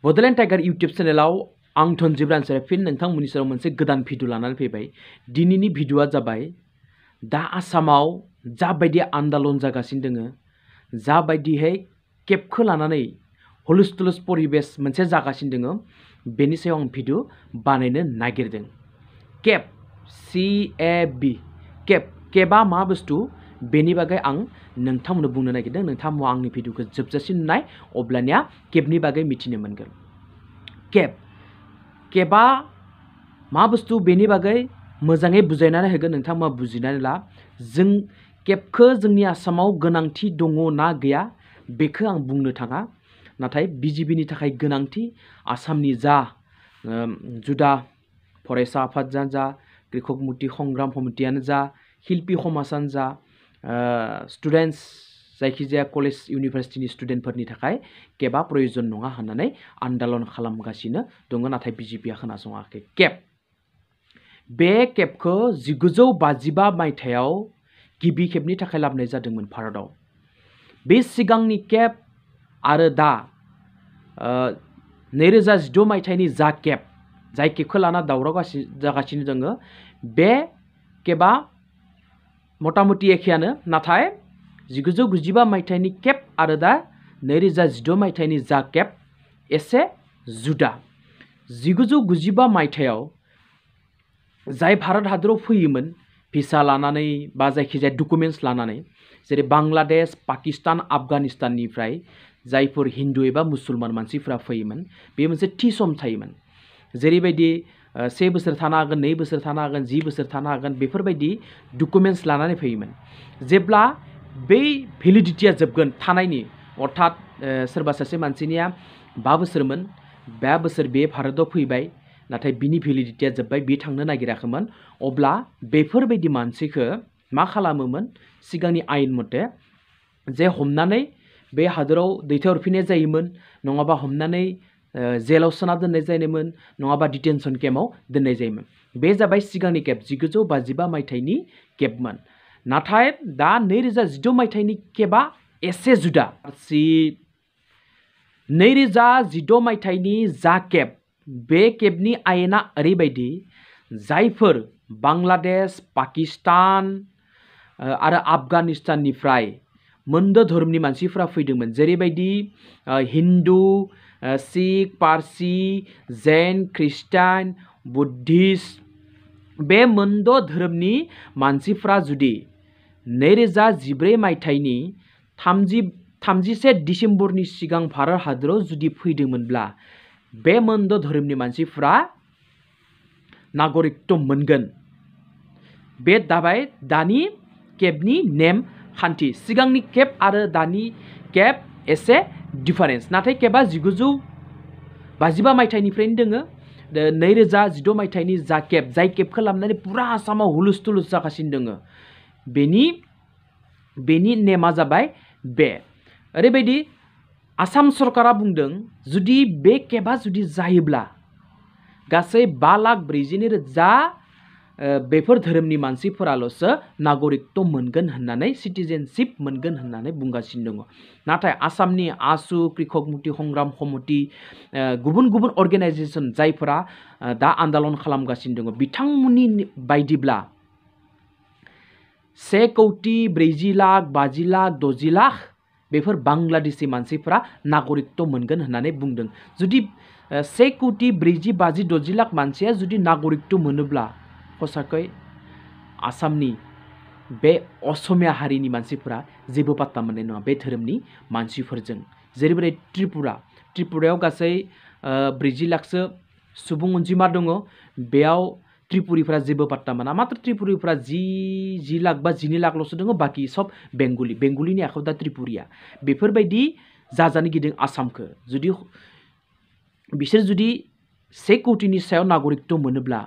Bodoland tiger YouTube चेनेलाव आं धनजिब रानसाया फिन नोंथांमोननि सेराव मोनसे गोदान भिडिअ लानानै फैबाय। दिनैनि भिडिअआ जाबाय दा आसामाव जाबायदि आन्दलन जागासिनो दोङो, जाबायदिहाय केबखौ लानानै हुलुस-थुलुस परिबेस मोनसे जागासिनो दोङो, बेनि सायाव आं भिडिअ बानायनो नागिरदों। केब CAB केबा मा बुस्थु बेनि बागै आं नोंथांमोननो बुंनो नागिरदों। नोंथांमोना आंनि भिडिअखौ जोबजासिम नाय, अब्लानिया केबनि बागै मिथिनो मोनगोन। केबा मा बुस्थु बेनि बागै मोजाङै बुजायनानै होगोन, नोंथांमोना बुजिनानै ला। जों केबखौ जोंनि आसामाव गोनांथि दङ ना गैया बेखौ आं बुंनो थाङा, नाथाय BJP नि थाखाय गोनांथि। आसामनि जा जुदा फरायसा आफादानो जा, कृषक मुक्ति संग्राम समितियानो जा, शिल्पी समाजानो जा, स्टुडेन्टस जायखिजाया कलेज इउनिभारसिटिनि स्टुडेन्टफोरनि थाखाय केबा प्रयोजन नङा होननानै आन्दलन खालामगासिनो दङ, नाथाय BJP आ खोनासङाखै। बे केबखौ 1955 मायथाइयाव गिबि खेबनि थाखाय लाबोनाय जादोंमोन भारतआव। बे सिगांनि केब आरो दा 2016 मायथाइनि जा केब, जाय केबखौ लाना दावराव जागासिनो दोङो, बे केबा मथा-मथि एखेयानो, नाथाय 1995 मायथाइनि केब आरो दा 2016 मायथाइनि जा केब एसे जुदा। 1995 मायथाइयाव जाय भारत हादराव फैयोमोन भिसा लानानै बा जायखिजाया डकुमेन्टस लानानै, जेरै बांलादेश, पाकिस्तान, आफगानिस्ताननिफ्राय जायफोर हिन्दु एबा मुसलमान मानसिफ्रा फैयोमोन, बे मोनसे थि सम थायोमोन। जेरैबायदि 1 बोसोर थानो हागोन, 2 बोसोर थानो हागोन, 10 बोसोर थानो हागोन, बेफोरबायदि डकुमेन्टस लानानै फैयोमोन। जेब्ला बै भेलिडिटिया जोबगोन थानायनि, अर्थात सोरबा सासे मानसिनिया 5 बोसोरमोन, 5 बोसोर बे भारतआव फैबाय, नाथाय बिनि भेलिडिटिया जोब्बाय, बे थांनो नागिराखैमोन, अब्ला बेफोरबायदि मानसिखौ मा खालामोमोन सिगांनि आयेन मथे, जे हमनानै बे हादराव दैथायहरफिननाय जायोमोन, नङाबा हमनानै जेलाव सोना दोननाय जायोमोन, नङाबा डिटेनसन केम्पआव दोननाय जायोमोन। बे जाबाय सिगांनि केब, 1955 मायथाइनि केबमोन। नाथाय दा 2016 मायथाइनि केबा एसे जुदा। 2016 मायथाइनि जा केब, बे केबनि आयेना ओरैबायदि, जायफोर बांलादेश, पाकिस्तान आरो आफगानिस्ताननिफ्राय मोनद' धोरोमनि मानसिफ्रा फैदोंमोन, जेरैबायदि हिन्दु, सिख, पारसि, जैन, ख्रिस्टान, बुद्धिस्ट, बे मोनद' धोरोमनि मानसिफ्रा जुदि 2014 मायथाइनि 31 डिसेम्बरनि सिगां भारत हादराव जुदि फैदोंमोनब्ला, बे मोनद' धोरोमनि मानसिफ्रा नागरिकत्व मोनगोन। बे जाबाय दानि केबनि नेम खान्थि। सिगांनि केब आरो दानि केब एसे डिफारेन्स, नाथाय केबा 1955 मायथाइनिफ्रायनो दोङो। 2016 मायथाइनि जा केब, जाय केबखौ लानानै पुरा आसामाव हुलुस-थुलुस जागासिनो दोङो, बेनि नेमा जाबाय बे ओरैबायदि। आसाम सरकारा बुंदों, जुदि बे केबा जुदि जायोब्ला गासै 5,40,000 बेफोर धोरोमनि मानसिफोराल'सो नागरिकत्व मोनगोन होननानै, सिटिजेनशिप मोनगोन होननानै बुंगासिनो दङ। नाथाय आसामनि आसु, कृषक मुक्ति संग्राम समिति, गुबुन गुबुन अर्गेनाइजेसन जायफोरा दा आन्दलन खालामगासिनो दङ, बिथांमोननि बायदिब्ला 1,40,00,000, 50,00,000, 60,00,000 बेफोर बांलादेशि मानसिफ्रा नागरिकत्व मोनगोन होननानै बुंदों। जुदि 1,40,00,000, 50,00,000, 60,00,000 मानसिया जुदि नागरिकत्व मोनोब्ला, हसाकै आसामनि बे असमिया हारिनि मानसिफोरा जेबो पात्ता मोननाय नङा बे धोरोमनि मानसिफोरजों। जेरैबायदि त्रिपुरायाव गासै 40,00,000सो सुबुं अनजिमा दङ, बेयाव त्रिपुरिफोरा जेबो पात्ता मोना। मात्र त्रिपुरिफोरा 10 लाख बा 12 लाखल'सो दङ, बाखि सब बेंगलिनि आखायाव दा त्रिपुरिया। बेफोरबायदि जाजानो गिदों आसामखौ। जुदि बिसोर जुदि 1 कौटिनि सायाव नागरिकत्व मोनोब्ला,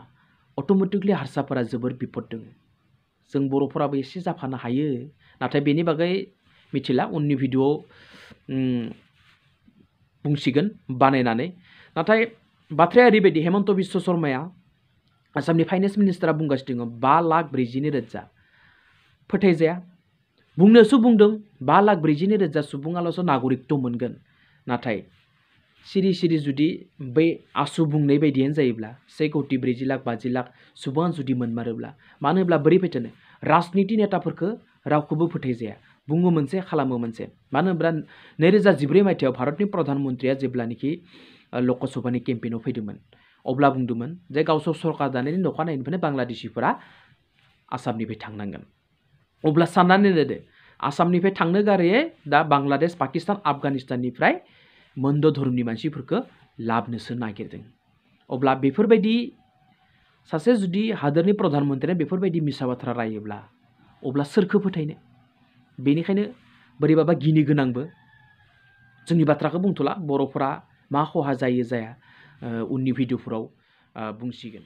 अट'मेटिकलि हारसाफोरा जोबोर बिपद दङ। जों बर'फोराबो एसे जाफानो हायो, नाथाय बेनि बागै मिथिला, उननि भिडिअआव बुंसिगोन बानायनानै। नाथाय बाथ्राया ओरैबायदि, हेमन्त बिश्व शर्माया आसामनि फाइनेन्स मिनिस्टारा बुंगासिनो दङ 5,40,000। फोथायजाया, बुंनोसो बुंदों 5,40,000 सुबुङाल'सो नागरिकत्व मोनगोन, नाथाय सिरि सिरि जुदि बै आसु बुंनाय बायदियानो जायोब्ला 1,40,40,00,000 50,00,000 सुबुङा जुदि मोनमारोब्ला मानो होनब्ला बोरै फैथोनो राजनिति नेताफोरखौ रावखौबो फोथायजाया बुङो मोनसे खालामो मोनसे मानो होनब्ला 2014 मायथाइयाव भारतनि प्रधान मन्त्रिया जेब्लानोखि लकसभानि केम्पेइनाव फैदोंमोन अब्ला बुंदोंमोन जे गावसोर सरकार दानायनि अखानायैनिफ्रायनो बांलादेशिफोरा आसामनिफ्राय थांनांगोन अब्ला साननानै नायदो आसामनिफ्राय थांनो गारैयै दा बांलादेश पाकिस्तान आफगानिस्ताननिफ्राय मोनद धर्मनि मानसिफोरखौ लाबनोसो नागिरदों अब्ला बेफोरबायदि सासे जुदि हादोरनि प्रधान मन्त्रिया बेफोरबायदि मिसा बाथ्रा रायोब्ला अब्ला सोरखौ फोथायनो बेनिखायनो बोरैबाबा गिनो गोनांबो जोंनि बाथ्राखौ बुंथ'ला बर'फोरा मा खहा जायो जाया उननि भिडिअफोराव बुंसिगोन